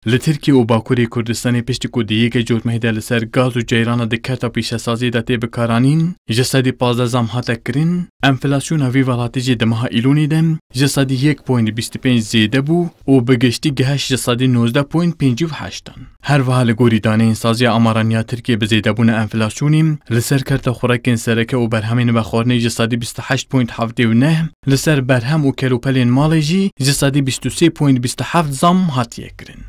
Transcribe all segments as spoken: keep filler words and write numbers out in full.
Li Tirkiye û Bakurê Kurdistanê piştî ku di yekê Cotmehê de li ser gaz û ceyrana di kerta pîşesaziyê de tê bikaranîn, ji sedî pazdeh zam hate kirin, enflasyona vî welatî jî di meha Îlonê de ji sedî yek point bîst û pênc zêde bû û bi giştî gihişt ji sedî nozdeh point pêncî û heştan. Her wiha li gorî daneyên Saziya Amaran ya Tirkiye bi zêdebûna enflasyonê li ser kerta xurekên sereke û berhemên vexwarinê ji sedî bîst û heşt point hevdê û neh, li ser berhem û kelûpelên malê jî ji sedî bîst û sê point bîst û heft zam hatiye kirin.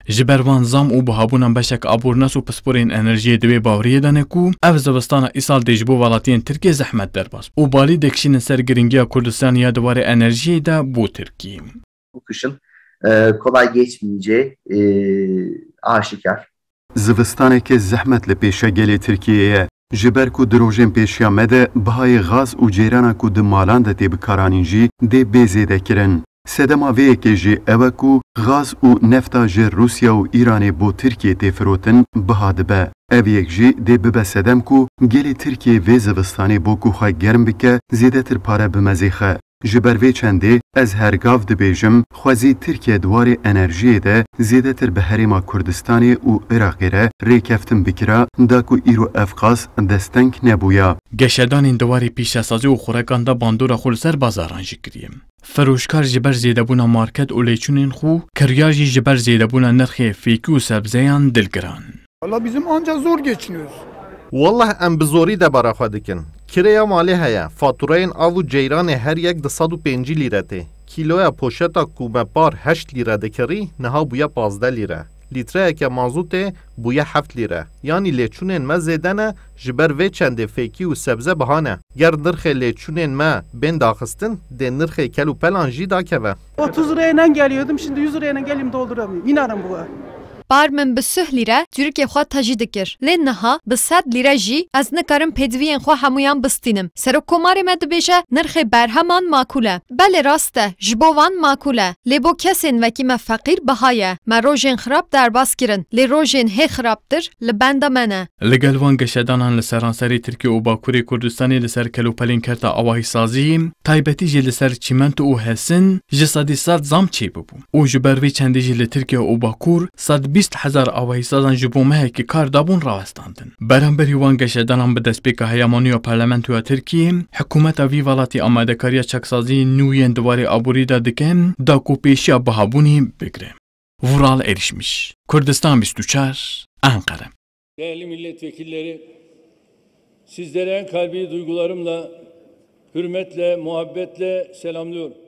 Ji ber van zam û buhabûnan beşek abornas û pisporên enerjiyê di wê baweriyê de ne ku ev zivistana îsal dê ji bo welatiyên Tirkiye zehmet derbas û balî dikişînin ser giringiya Kurdistanê ya di warê enerjiyê de bo Tirkiye. Bu kışın e, kolay geçmeyeceği e, aşikar. Zivistaneke zehmet li pêşe gelê Tirkiyeyê ye. Ji ber ku di rojên pêşiya me de bihayê gaz û ceyrana ku di malan de tê bikaranîn jî dê bê zêdekirin. Sedema vê yekê jî ew e ku gaz û nefta ji Rûsya û Îranê bo Tirkiyê tê firotin biha dibe. Ev yek jî dê bibe sedem ku gelê Tirkiyê vê zivistanê bo ku xwe germ bike, zêdetir pare bimezêxe. Ji ber vê çendê ez her gav dibêjim, xwezî Tirkiye di warê enerjiyê de zêdetir bi Herêma Kurdistanê û Iraqê re rêkeftin bikira, da ku îro ev qas desteng nebûya. Geşedanên di warê pîşesazî û xurekan de bandora xwe li ser bazaran jî kiriye. Firoşkar ji ber zêdebûna market û lêçûnên xwe, kiryar jî ji ber zêdebûna nirxê fêkî û sebzeyan dilgiran. Valla bizim ancak zor geçiniyoruz. Wallah em bi zorî debara xwe dikin. Kireya malê heye, fatureyên av û ceyranê her yek du sed û pêncî lîre tê. Kîloya poşeta ku me par heşt lîre dikirî, niha bûye pazdeh lîre. Lîtreyeke mazûtê bûye heft lîre. Yanî lêçûnên me zêde ne, ji ber vê çendê fêkî û sebze biha ne. Ger nirxê lêçûnên me bên daxistin, dê nirxê kel û pelan jî dakeve. Otuz lirayla geliyordum, şimdi yüz lirayla geleyim dolduramıyorum. İnanın bu. Bar min bi sih lîre cûrikê xwe tejî dikir. Lê niha bi sed lîre jî ez nikarim pêdiviyên xwe hemûyan bistînim. Serokkomarê me dibêje nirxê berheman makûl e. Belê rast e, ji bo van makûl e. Lê bo kesên wekî me feqîr biha ye. Me rojên xirab derbas kirin. Lê rojên hê xirabtir li benda me ne. Li gel van geşedanan li seranserê Tirkiye û Bakurê Kurdistanê li ser kelûpelên kerta avahîsaziyê, taybetî jî li ser çîmento û hesin ji sedî sed zam çêbû. bû û ji ber vê çendê jî li Tirkiye û Bakur sed bîst hezar avahîsazan ji bo mehekî kar dabûn rawestandin. Beramberî wan geşedanan bi destpêka heyamaniya Parlamentoya Tirkiyê, hikûmeta vî welatî amadekariya çaksaziyên nû yên di warê aborî de dike, da ku pêşiya bihabûnê bigire. Vural Erişmiş, Kurdistan bîst û çar, Enqere. Değerli milletvekilleri, sizleri en kalbi duygularımla, hürmetle, muhabbetle selamlıyorum.